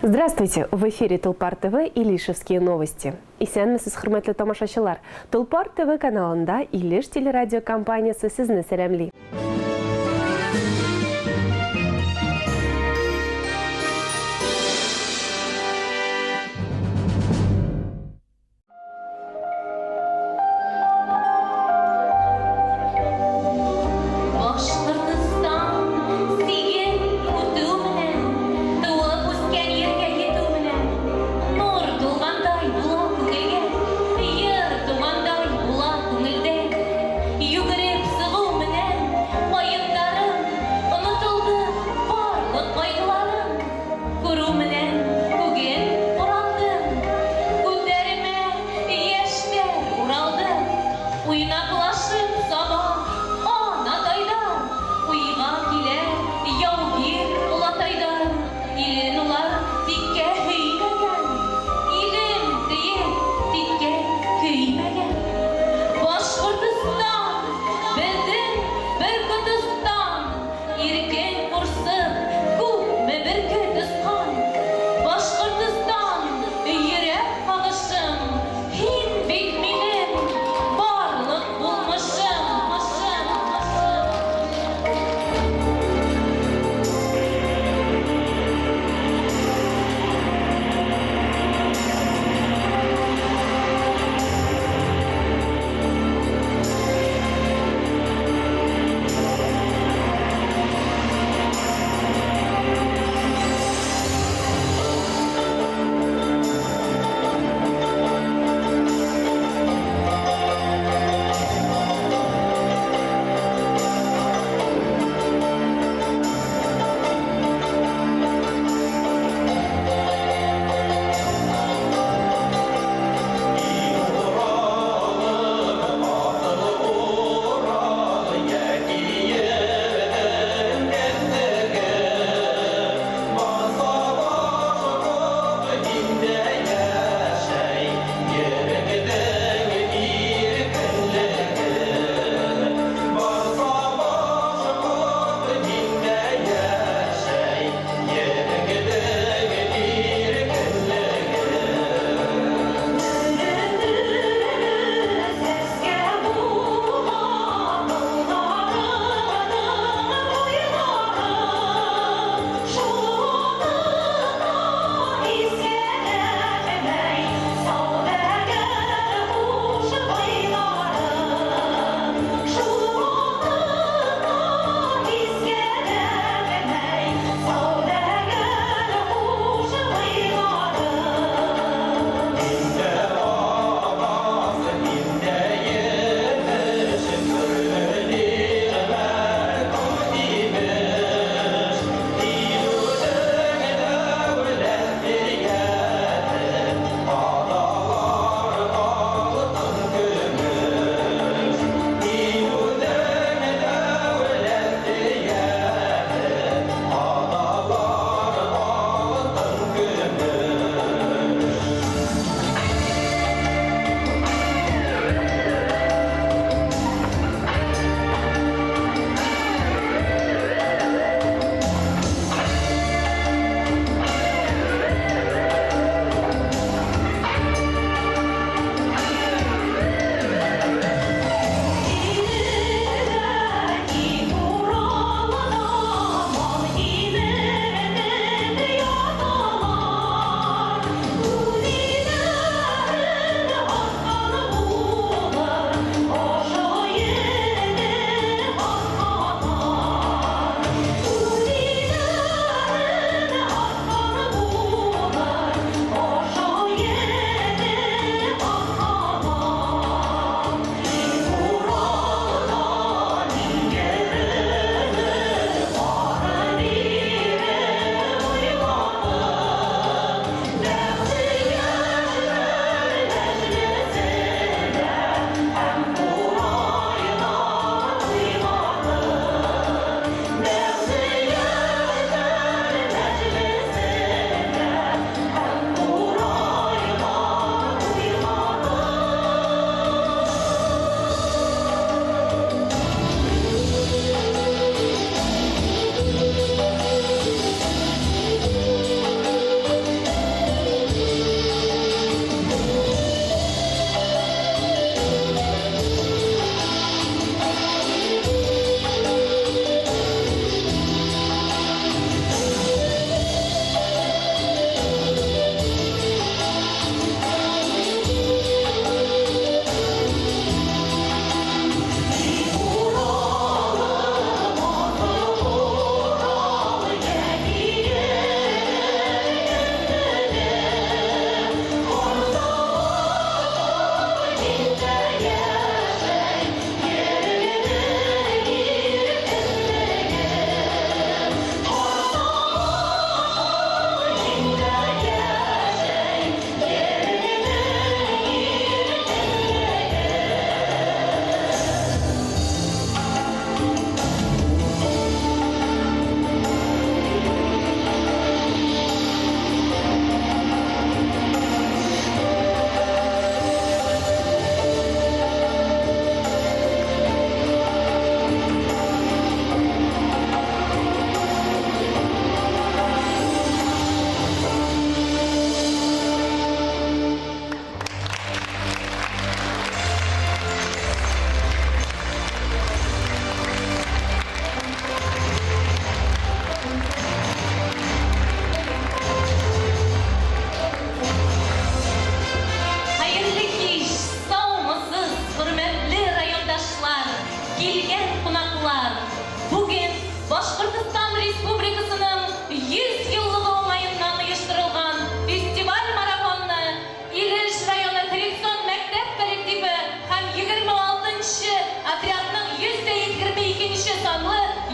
Здравствуйте! В эфире Тулпар ТВ Илишевские новости. Исәнмесез, хөрмәтле тамашачылар! Тулпар ТВ каналында Илеш телерадиокомпаниясе сезне сәламли. Башкортстан сиген үтү белән, туып үскән җиргә җитү белән, нур тулгандай була күңелгә, җыр тугандай була күңелдә. Йөгереп чыгу белән, каеннарым,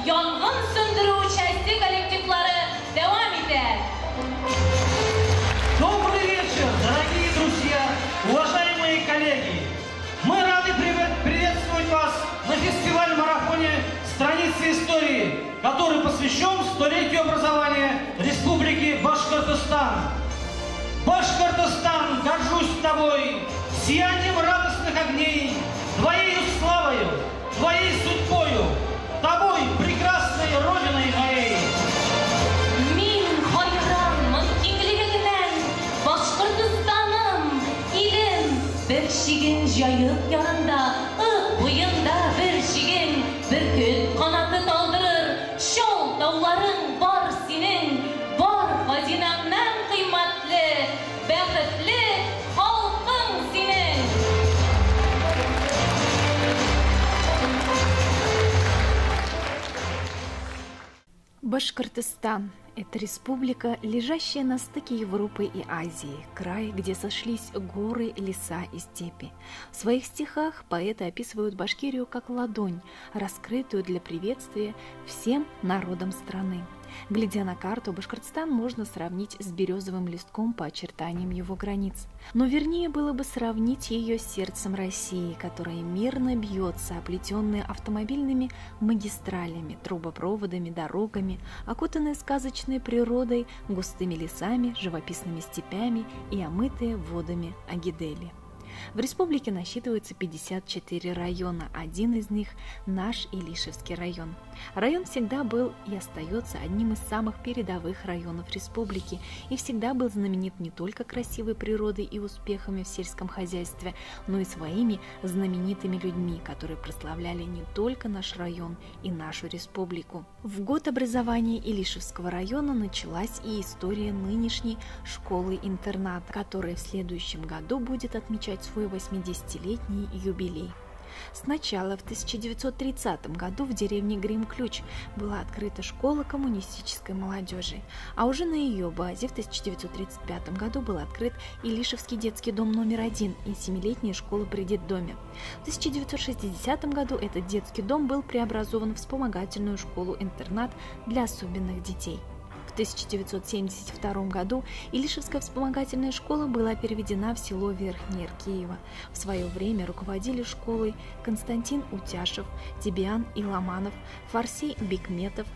янгын сүндерү часте коллективлары дәвам итә. Добрый вечер, дорогие друзья, уважаемые коллеги! Мы рады приветствовать вас на фестиваль-марафоне «Страницы истории», который посвящен столетию образования Республики Башкортостан. Башкортостан, горжусь тобой, сиянием радостных огней, твоею славою, твоей судьбою, тобой, прекрасной Родиной моей. Мин хайранмын киңлегеңнән, Башкортостаным, илем, бер чиген Җаек ярында, Ык буенда бер чиген, бөркет канаты талдырыр, чал тауларың бар синең, бар хазинаңнан кыйммәтле, бәхетле халкың синең. Башкортостан – это республика, лежащая на стыке Европы и Азии, край, где сошлись горы, леса и степи. В своих стихах поэты описывают Башкирию как ладонь, раскрытую для приветствия всем народам страны. Глядя на карту, Башкортостан можно сравнить с березовым листком по очертаниям его границ. Но вернее было бы сравнить ее с сердцем России, которое мирно бьется, оплетенное автомобильными магистралями, трубопроводами, дорогами, окутанное сказочной природой, густыми лесами, живописными степями и омытые водами Агидели. В республике насчитывается 54 района, один из них – наш Илишевский район. Район всегда был и остается одним из самых передовых районов республики и всегда был знаменит не только красивой природой и успехами в сельском хозяйстве, но и своими знаменитыми людьми, которые прославляли не только наш район и нашу республику. В год образования Илишевского района началась и история нынешней школы-интерната, которая в следующем году будет отмечать свой 80-летний юбилей. Сначала в 1930 году в деревне Грим-Ключ была открыта школа коммунистической молодежи, а уже на ее базе в 1935 году был открыт Илишевский детский дом номер 1 и семилетняя школа при детдоме. В 1960 году этот детский дом был преобразован в вспомогательную школу-интернат для особенных детей. В 1972 году Илишевская вспомогательная школа была переведена в село Верхнее Иркеево. В свое время руководили школой Константин Утяшев, Тибиан Иламанов, Фарсей Бекметов,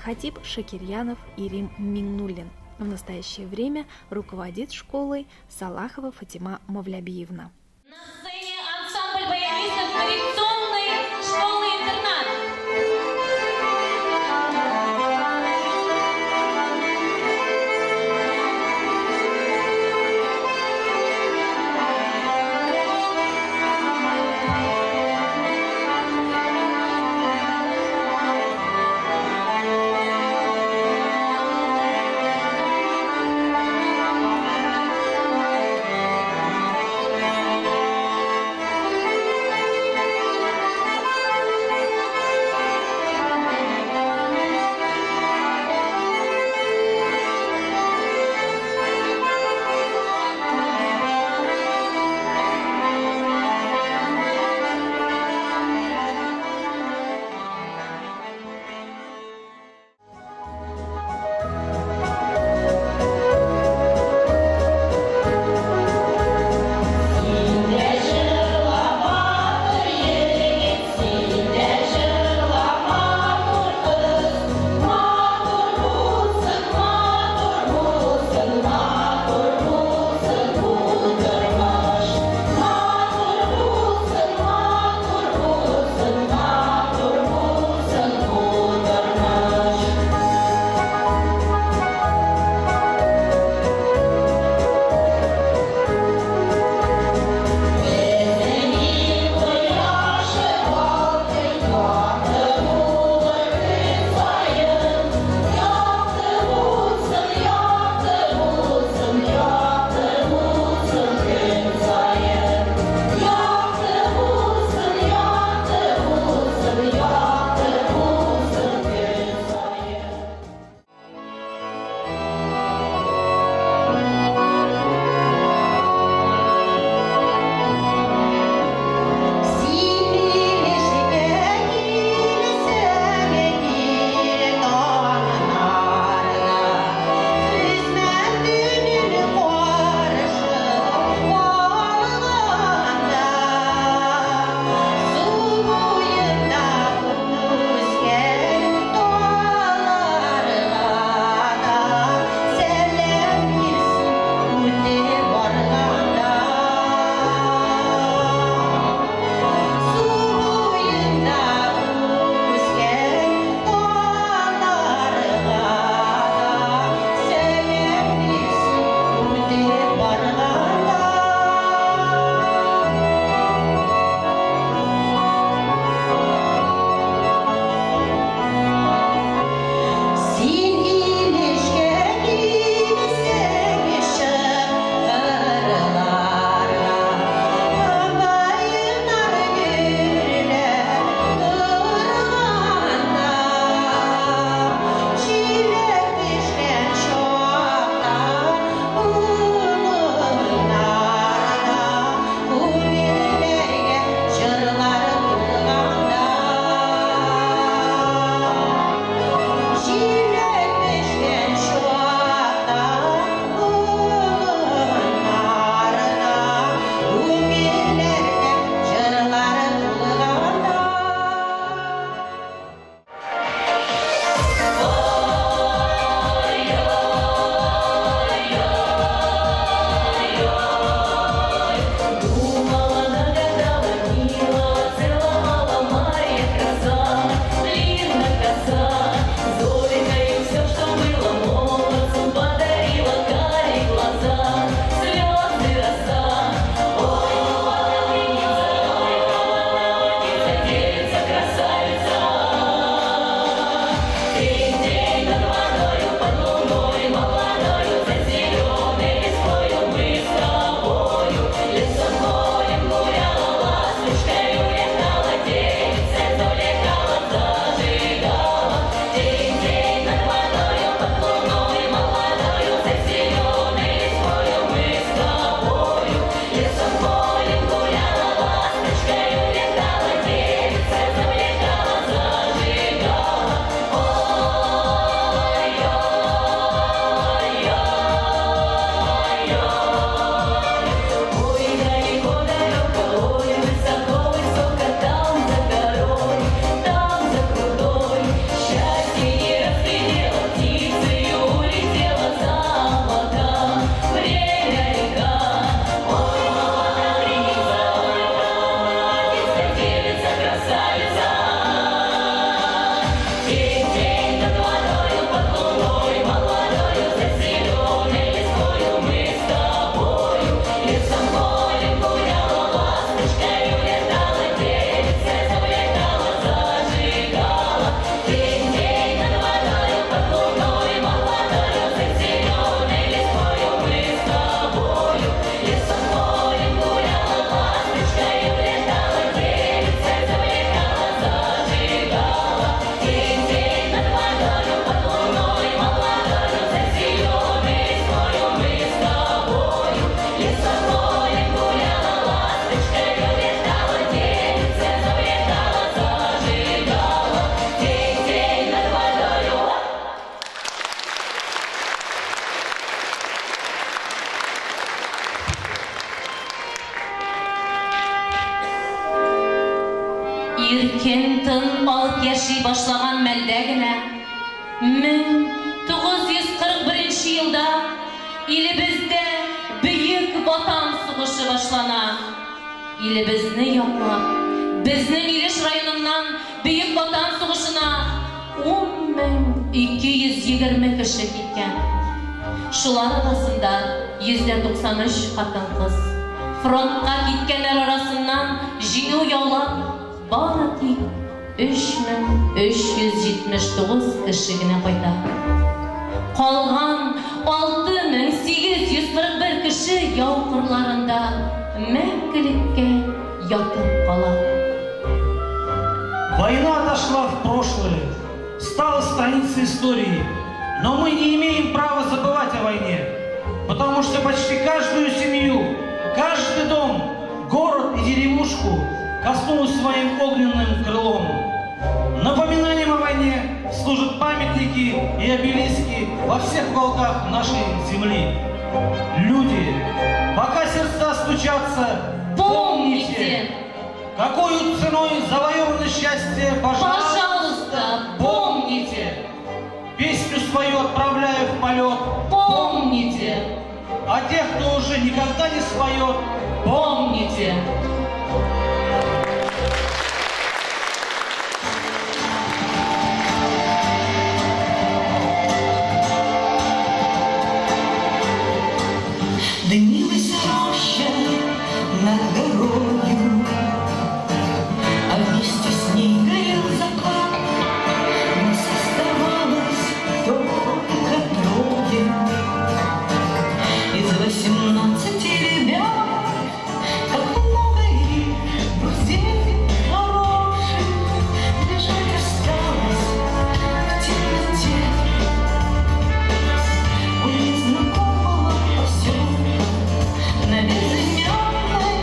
Хатиб Шакирьянов и Рим Миннуллин. В настоящее время руководит школой Салахова Фатима Мавлябиевна. На сцене ансамбль баянистов коррекционной школы-интернат. башлаган мәлдә генә 1941 елда илебездә Бөек Ватан сугышы башлана. Илебезне яклап, безнең Илеш районыннан Бөек Ватан сугышына 10 220 кеше киткән. Шулар арасында 93% хатын-кыз. Фронтка киткәннәр арасыннан җиңү яулап, бары тик 3379 кеше генә кайта. Калган 6841 кеше яу кырларында мәңгелеккә ятып кала. Война отошла в прошлое, стала страницей истории, но мы не имеем права забывать о войне, потому что почти каждую семью, каждый дом, город и деревушку коснулась своим огненным крылом. Напоминанием о войне служат памятники и обелиски во всех уголках нашей земли. Люди, пока сердца стучатся, помните, какою ценой завоевано счастье, пожалуйста, пожалуйста, помните. Песню свою отправляю в полет, помните. А тех, кто уже никогда не споет, помните. Дымилась роща над горою, а вместе с ней горел закат. Нас оставалось только трое из 18 ребят. Как много их, друзей хороших, лежать осталось в темноте у незнакомого поселка на безымянной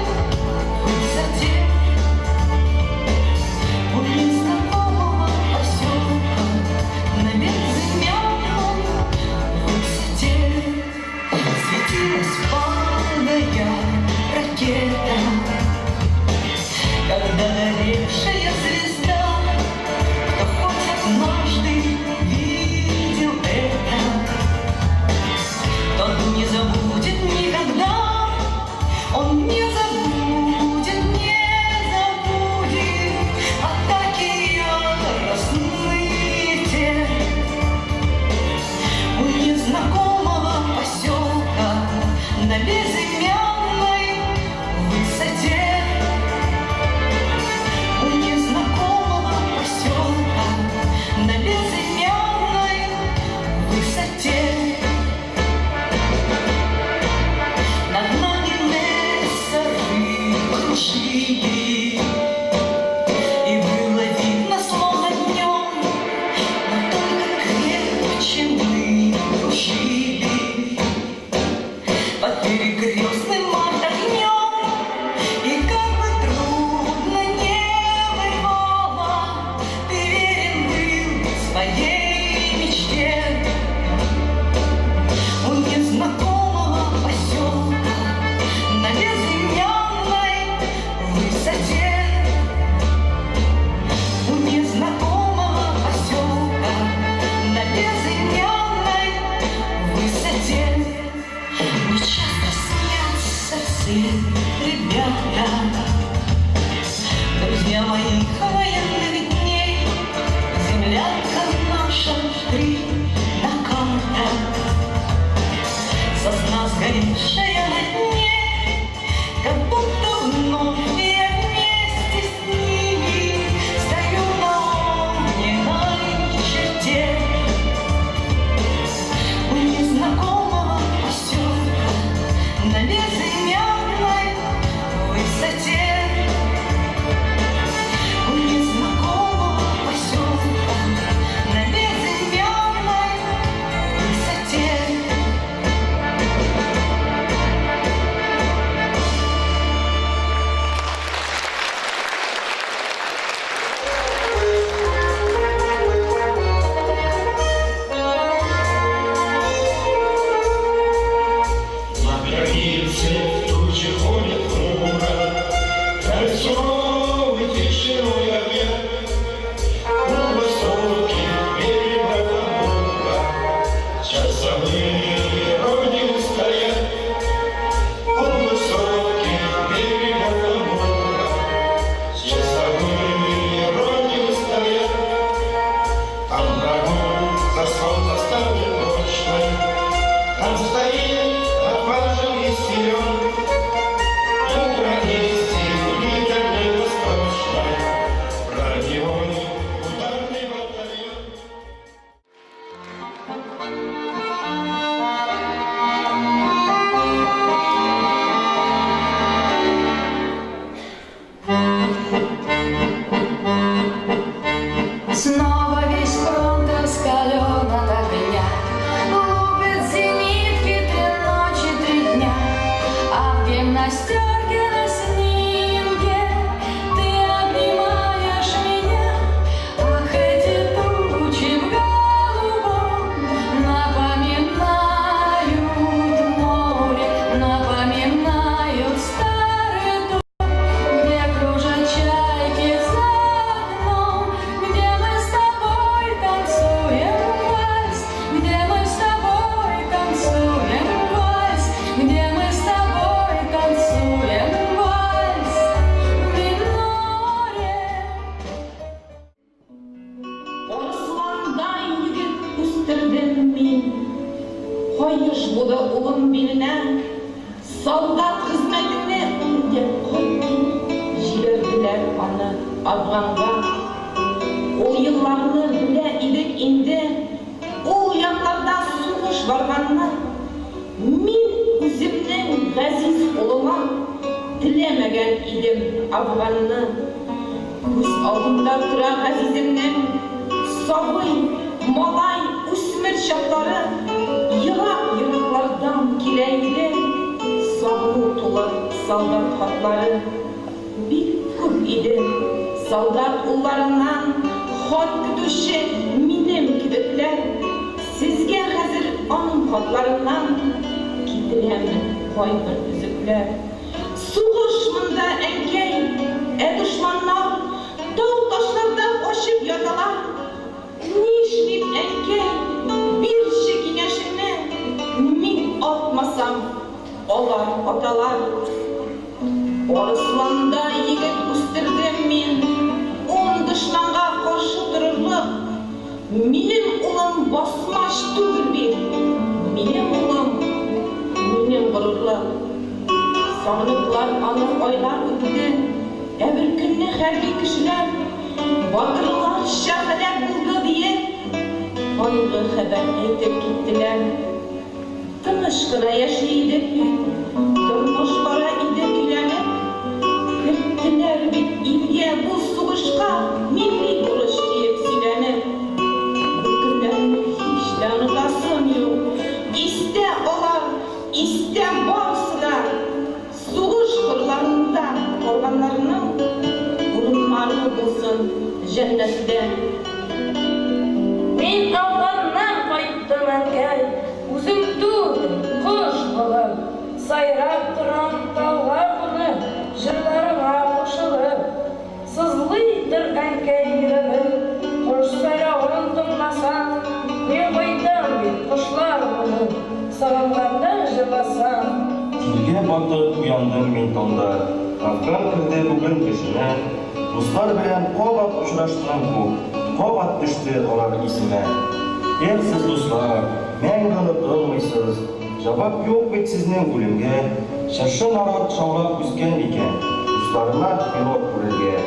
высоте. У незнакомого поселка на безымянной высоте светилась, падая, ракета, когда горевшая звезда. Кто хоть однажды видел это, тот не забудет никогда, он не забудет, не забудет атаки яростные те. У незнакомого поселка на безымянной высоте. У незнакомого поселка на безымянной Там врагу заслон заставлен прочный, Там стоит отважен и силен Украинский лидер восточный, Броневой ударный батальон. Снова весь фронт раскален от огня, Лупят зенитки 3 ночи, 3 дня, А в гимнастерке на снимке Ты обнимаешь меня. Ах, эти тучи в голубом Напоминают море, напоминают старый дом, Где кружат чайки за окном, Где мы с тобой танцуем вальс, Где мы с тобой танцуем вальс, Где мы с тобой танцуем вальс в миноре. Арысландай егет үстердем мин. Каеш булды улым биленә. Солдат хезмәтеңне үтәп кайт дип җибәрделәр аны Афганга. Ул елларны белә идек инде, ул якларда сугыш барганны. Мин үземнең газиз улыма теләмәгән идем Афганны. Күз алдымда тора газиземнең сабый, малай, үсмер чаклары, ерак-ераклардан килә иде сагыну тулы солдат хатлары. Бик күп иде солдат улларыннан хат көтүче минем кебекләр. Сезгә хәзер аның хатларыннан китерәмен кайбер өзекләр. Сугыш монда, әнкәй, ә дошманнар тау ташларда качып яталар. Нишлим, әнкәй, бирче киңәшеңне, мин атмасам, алар аталар. Арысландай егет үстердем мин, 10 дошманга каршы торырлык. Минем улым басмач түгел бит, минем улым, минем горурлык. Сагыныплар аны айлар үтте, ә бер көнне хәрби кешеләр батырларча һәлак булды диеп, кайгы хәбәр әйтеп киттеләр. Тыныч кына яши идек бит, тормыш бара иде көйләнеп. Керттеләр бит илгә бу сугышка милли бурыч диеп сөйләнеп. Бу көннәрне һич тә онытасым юк, истә алар, истә барысы да. Сугыш кырларында калганнарның урыннары булсын җәннәттә. Мин Афганнан кайттым, әнкәй, үзем түгел, кош булып, сайрап торам тауга кунып, җырларыңа кушылып. Сызлыйдыр әнкәй йөрәгем, кош сайравын тыңласам, мин кайтам бит кошлар булып, сагынганда җырласам. Тиргә батып уяндым мин таңда, Афган керде бүген төшемә. Дуслар белән кабат очраштым күк, кабат төште алар исемә. Эх сез, дуслар, мәңге онытылмыйсыз, җавап юк бит сезнең үлемгә. Чыршы нарат шаулап үскән икән, дусларыма пилот күрергә.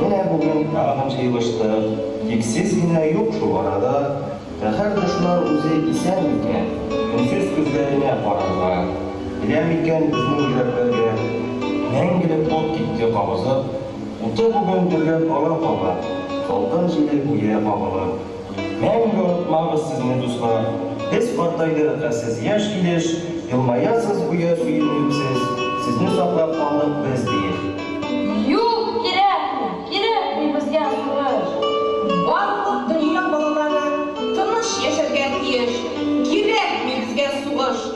Менә бүген тагын җыелыштык, тик сез генә юк шул арада. Каһәр дошман үзе исән микән, өнсез күзләренә карарга. Белә микән безнең йөрәкләргә мәңгелек ут китте кабызып, уты бүген дөрләп ала кала, салкын җиле гүя кагылып. Мәңге онытмабыз сезне, дуслар, без картайдык, ә сез яшь килеш, елмаясыз гүя сөенеп сез, сезне саклап калдык без диеп. Юк, кирәкми, кирәкми безгә сугыш. Барлык дөнья балалары тыныч яшәргә тиеш, кирәкми безгә сугыш.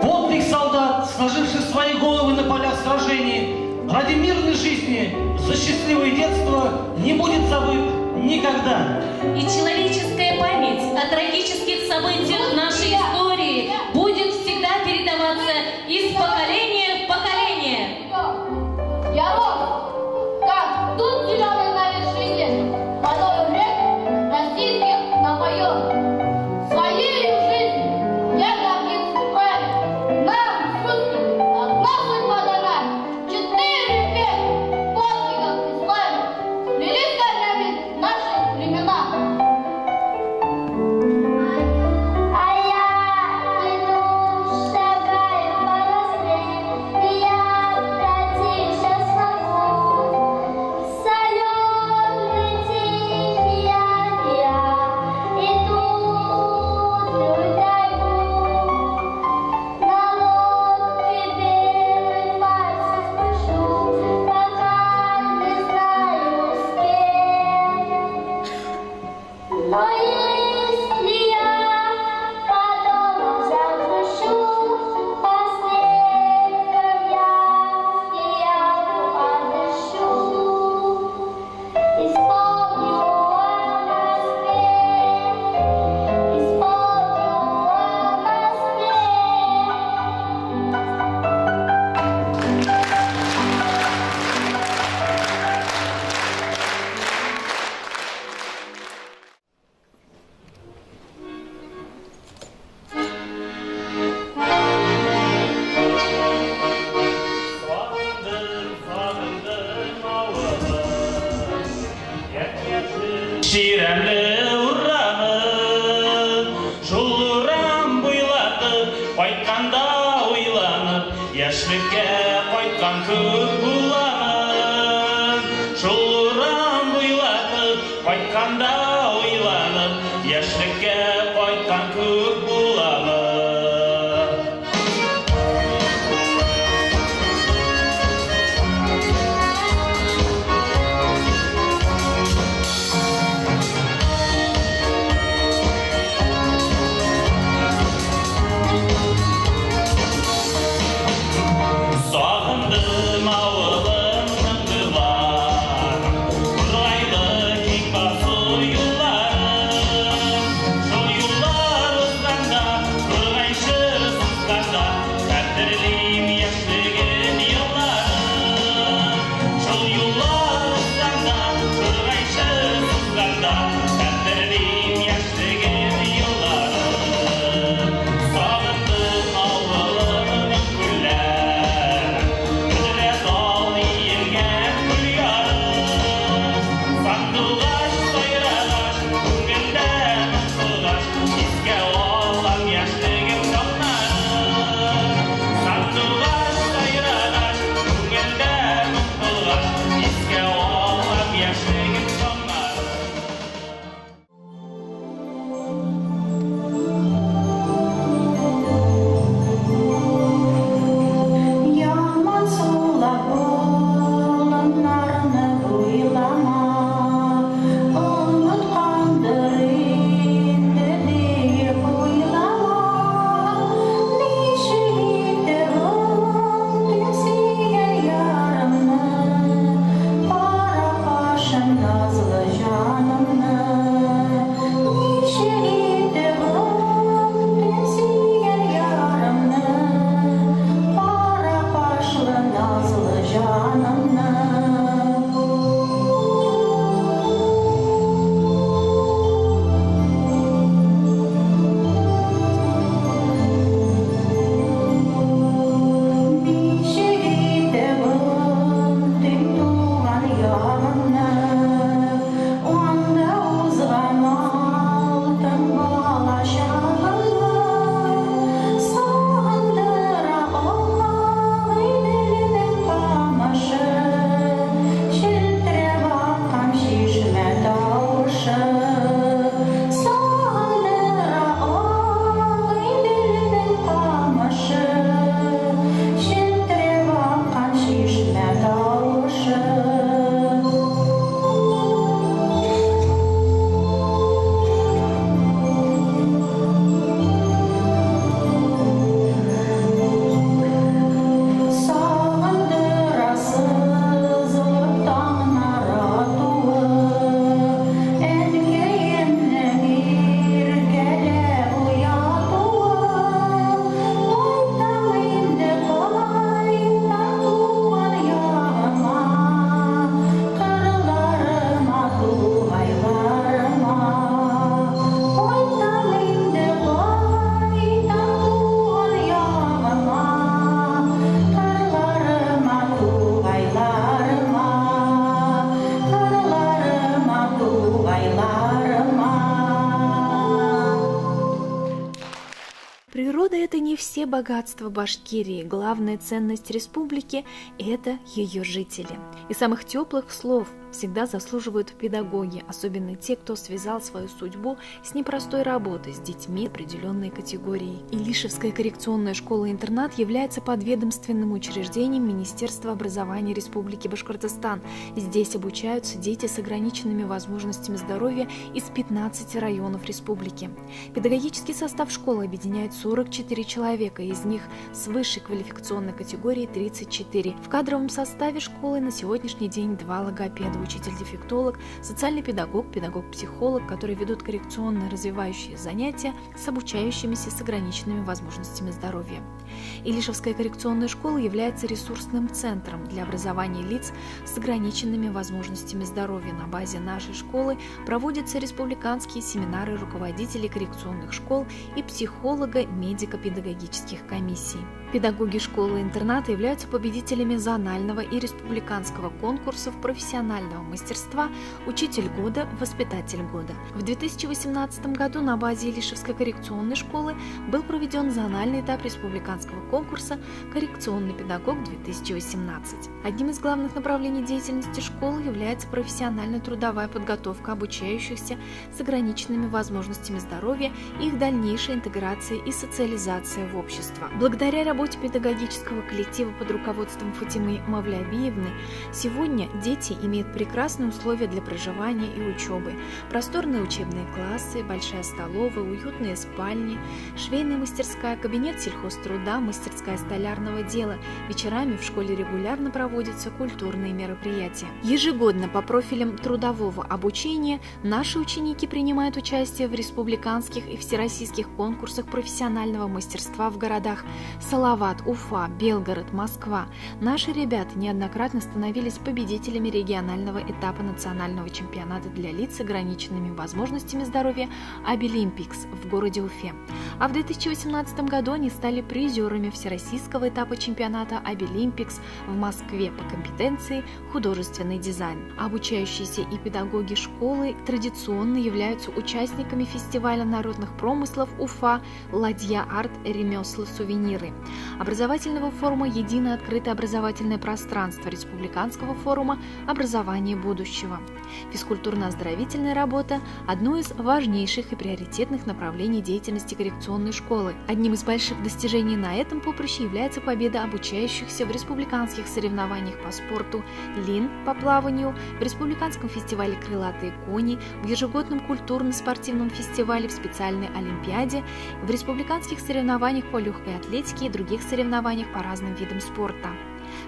Подвиг солдат, сложивших свои головы на полях сражений, ради мирной жизни, за счастливое детство, не будет забыт Никогда. И человеческая память о трагических событиях нашей истории будет всегда передаваться из поколения в поколение. Я рос, как тут зеленый на вершине, водою рек российских напоен. Своею жизнью я гордиться вправе. Нам, русским, одна судьба дана. 4 века подвигов и славе сплелись корнями наши времена. А я иду, шагаю по Москве, и я пройти сейчас могу. Соленый тихий океан и тудрую тайгу. На лодке белый пальцы спешу, пока не знаю с кем. Но если я по дому загрущу, по снегам я сиялку отыщу. И вспомню о Москве, и вспомню о Москве. Сагындым, сагындым авылым, яшь-яшел чирәмле урамым. Шул урам буйлатып, кайтканда уйланып, яшьлеккә кайткан күк буламын. Шул урам буйлатып, кайтканда уйланып, яшьлеккә кайткан күк буламын. Сагындым авылымның кырларын, Курайлы киң басу юлларын. Шул юллар узганда, кургайчы сузганда, Хәтерлим яшьлегем елларын. Шул юллар узганда, кургайчы сузганда, Хәтерлим яшьлегем елларын. Сагындым авылымның күлләрен, Бөдрә тал иелгән күл ярын. Сандугач сайрагач, күңелдә моң Искә алам яшьлегем таңнарын. Сандугач сайрагач, күңелдә моң Искә алам яшьлегем таңнарын. это не все богатства Башкирии. Главная ценность республики – это ее жители. И самых теплых слов всегда заслуживают педагоги, особенно те, кто связал свою судьбу с непростой работой с детьми определенной категории. Илишевская коррекционная школа-интернат является подведомственным учреждением Министерства образования Республики Башкортостан. Здесь обучаются дети с ограниченными возможностями здоровья из 15 районов республики. Педагогический состав школы объединяет 44 человека, из них с высшей квалификационной категорией 34. В кадровом составе школы на сегодняшний день 2 логопеда, учитель-дефектолог, социальный педагог, педагог-психолог, которые ведут коррекционно-развивающие занятия с обучающимися с ограниченными возможностями здоровья. Илишевская коррекционная школа является ресурсным центром для образования лиц с ограниченными возможностями здоровья. На базе нашей школы проводятся республиканские семинары руководителей коррекционных школ и психолого-медико-педагогических комиссий. Педагоги школы-интерната являются победителями зонального и республиканского конкурсов профессионального мастерства «Учитель года», «Воспитатель года». В 2018 году на базе Илишевской коррекционной школы был проведен зональный этап республиканского конкурса «Коррекционный педагог-2018». Одним из главных направлений деятельности школы является профессионально-трудовая подготовка обучающихся с ограниченными возможностями здоровья и их дальнейшая интеграция и социализация в общество. Благодаря работе педагогического коллектива под руководством Фатимы Мавлябиевны сегодня дети имеют прекрасные условия для проживания и учебы. Просторные учебные классы, большая столовая, уютные спальни, швейная мастерская, кабинет сельхозтруда, мастерская столярного дела. Вечерами в школе регулярно проводятся культурные мероприятия. Ежегодно по профилям трудового обучения наши ученики принимают участие в республиканских и всероссийских конкурсах профессионального мастерства в городах Салават, Уфа, Белгород, Москва. Наши ребята неоднократно становились победителями регионального этапа национального чемпионата для лиц с ограниченными возможностями здоровья «Абилимпикс» в городе Уфе. А в 2018 году они стали призерами всероссийского этапа чемпионата «Абилимпикс» в Москве по компетенции «Художественный дизайн». Обучающиеся и педагоги школы традиционно являются участниками фестиваля народных промыслов Уфа «Ладья арт. Ремесла. Сувениры», образовательного форума «Единое открытое образовательное пространство», республиканского форума «Образование будущего». Физкультурно-оздоровительная работа – одно из важнейших и приоритетных направлений деятельности коррекционной школы. Одним из больших достижений на этом поприще является победа обучающихся в республиканских соревнованиях по спорту «Лин» по плаванию, в республиканском фестивале «Крылатые кони», в ежегодном культурно-спортивном фестивале, в специальной олимпиаде, в республиканских соревнованиях по легкой атлетике и других соревнованиях по разным видам спорта.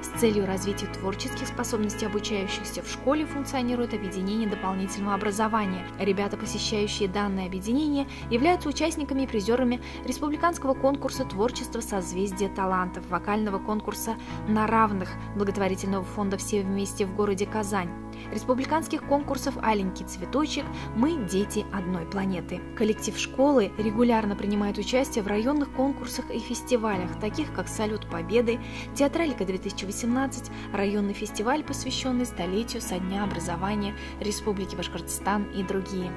С целью развития творческих способностей обучающихся в школе функционирует объединение дополнительного образования. Ребята, посещающие данное объединение, являются участниками и призерами республиканского конкурса творчества «Созвездие талантов», вокального конкурса «На равных» благотворительного фонда «Все вместе» в городе Казань, республиканских конкурсов «Аленький цветочек», «Мы – дети одной планеты». Коллектив школы регулярно принимает участие в районных конкурсах и фестивалях, таких как «Салют Победы», «Театралика 2018», районный фестиваль, посвященный столетию со дня образования Республики Башкортостан и другие.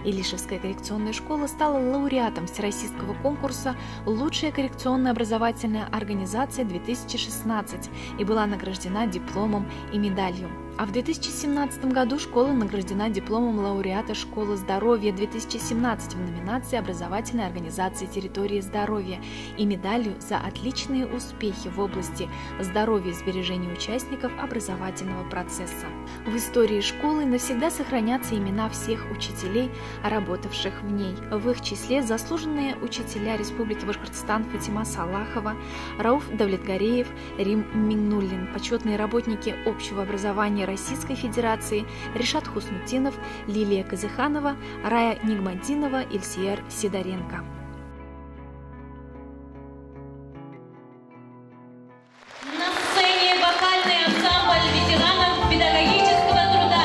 Илишевская коррекционная школа стала лауреатом всероссийского конкурса «Лучшая коррекционная образовательная организация 2016» и была награждена дипломом и медалью. А в 2017 году школа награждена дипломом лауреата «Школы здоровья 2017» в номинации «Образовательная организация территории здоровья» и медалью за отличные успехи в области здоровья и сбережения участников образовательного процесса. В истории школы навсегда сохранятся имена всех учителей, работавших в ней. В их числе заслуженные учителя Республики Башкортостан Фатима Салахова, Рауф Давлетгареев, Рим Миннуллин, почетные работники общего образования Российской Федерации Ришат Хуснутдинов, Лилия Казыханова, Рая Нигматдинова, Ильсияр Сидоренко. На сцене вокальный ансамбль ветеранов педагогического труда.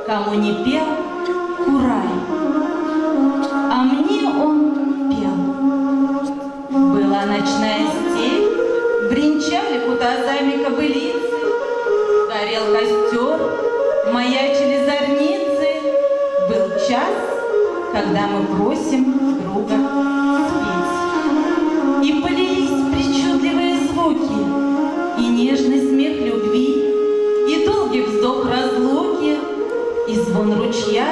кому не пел курай. А мне он пел. Была ночная степь, бренчали кутазами кобылицы, горел костер, маячили зорницы. Был час, когда мы просим друга спеть. И полились причудливые звуки, и нежный смех любви, и долгий вздох разлуки, и звон ручья,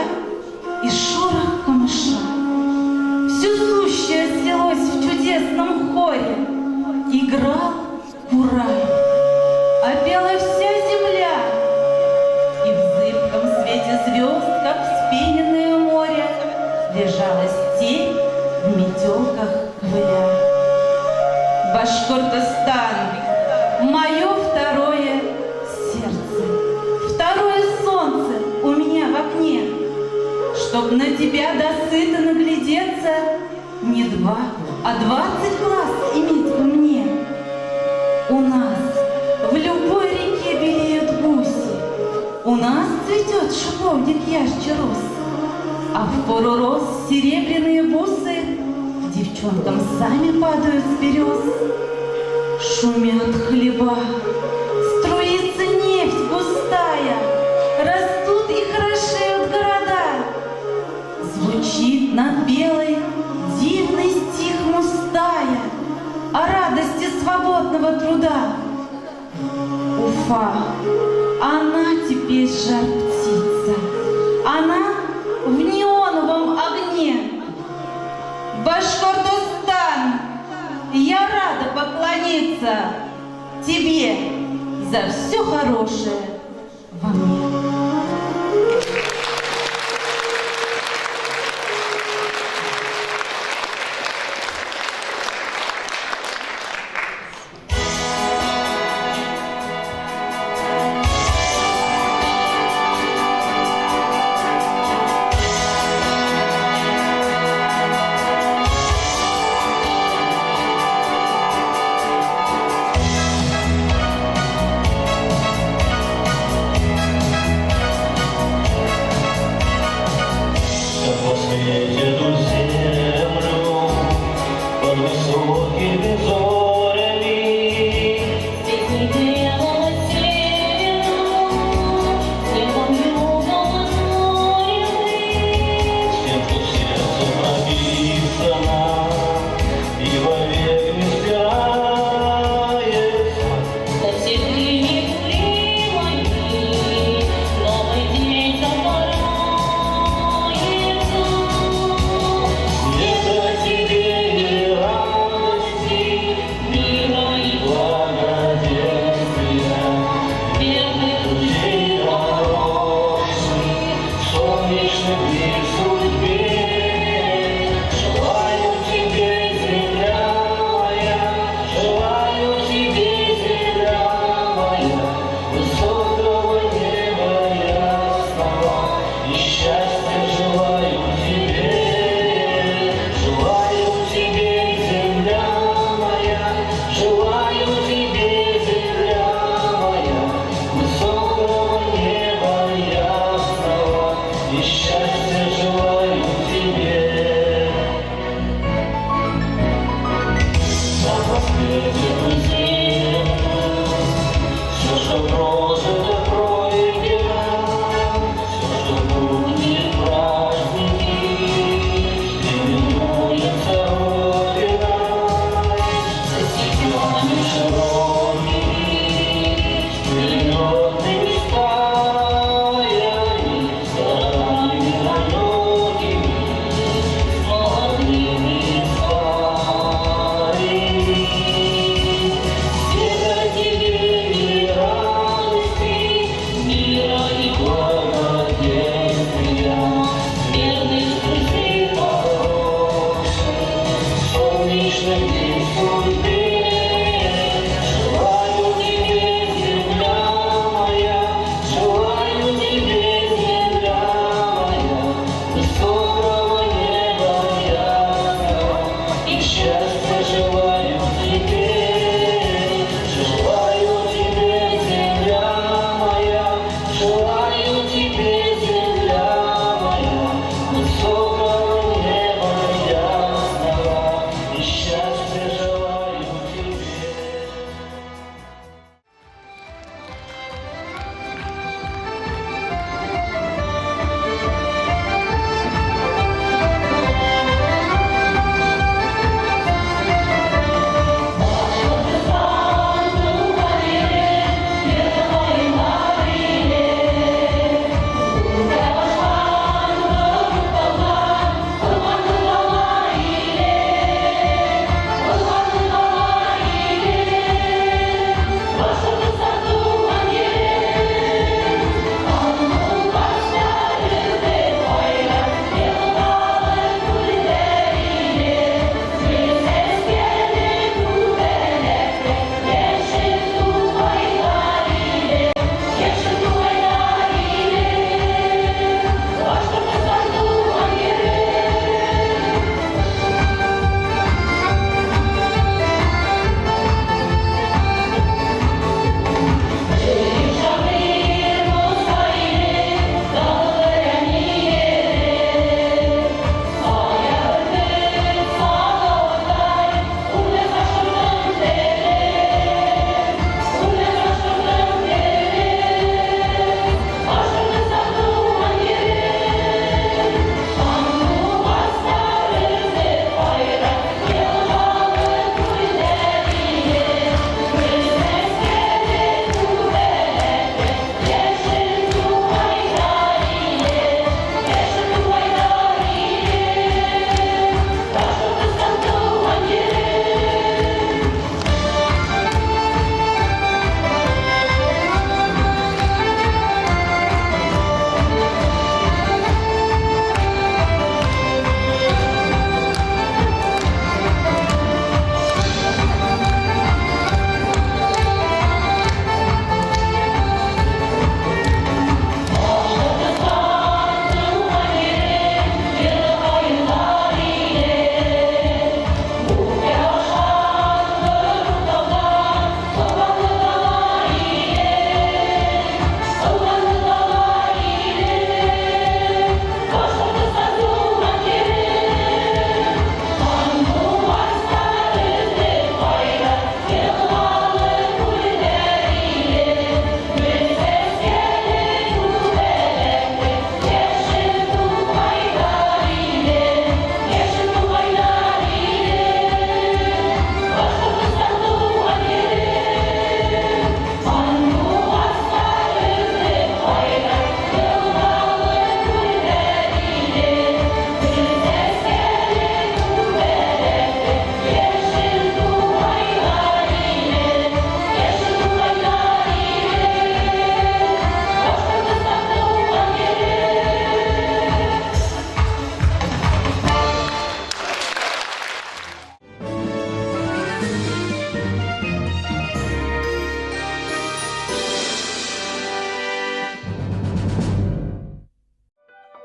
и шорох камыша. Все сущее слилось в чудесном хоре. Играл курай, а пела вся земля. И в зыбком свете звезд, как вспененное море, лежала степь в метелках ковыля. Башкортостан, мое второе сердце, второе солнце у меня в окне. Чтоб на тебя досыта наглядеться, не 2, а 20 глаз иметь бы мне. У нас в любой реке белеют гуси, у нас цветет шиповник ярче роз, а в пору роз серебряные бусы девчонкам сами падают с берез. Шумят хлеба, струится нефть густая, растут и хорошеют города. Звучит над белой дивный стих Мустая о радости свободного труда. Уфа, она теперь жар-птица, она в неоновом огне. Башкортостан, я рада поклониться тебе за все хорошее во мне.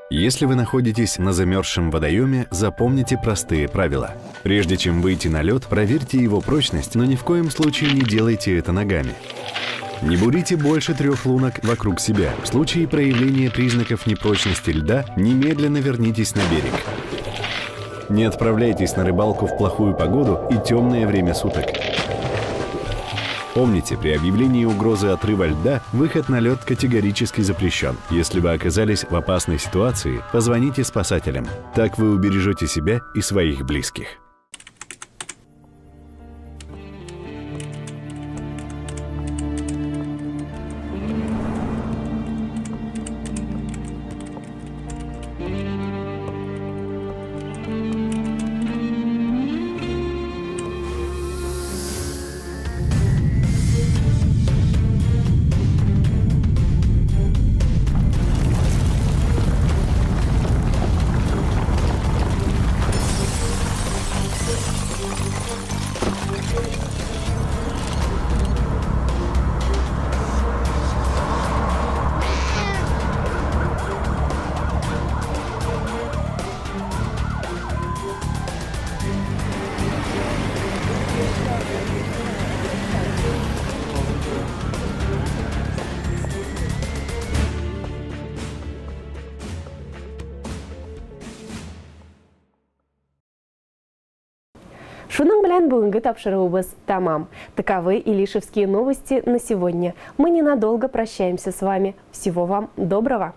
Если вы находитесь на замерзшем водоеме, запомните простые правила. Прежде чем выйти на лед, проверьте его прочность, но ни в коем случае не делайте это ногами. Не бурите больше 3 лунок вокруг себя. В случае проявления признаков непрочности льда, немедленно вернитесь на берег. Не отправляйтесь на рыбалку в плохую погоду и темное время суток. Помните, при объявлении угрозы отрыва льда выход на лед категорически запрещен. Если вы оказались в опасной ситуации, позвоните спасателям. Так вы убережете себя и своих близких. Шуның белән бүгенге тапшыруыбыз тәмам. Таковы илишевские новости на сегодня. Мы ненадолго прощаемся с вами. Всего вам доброго!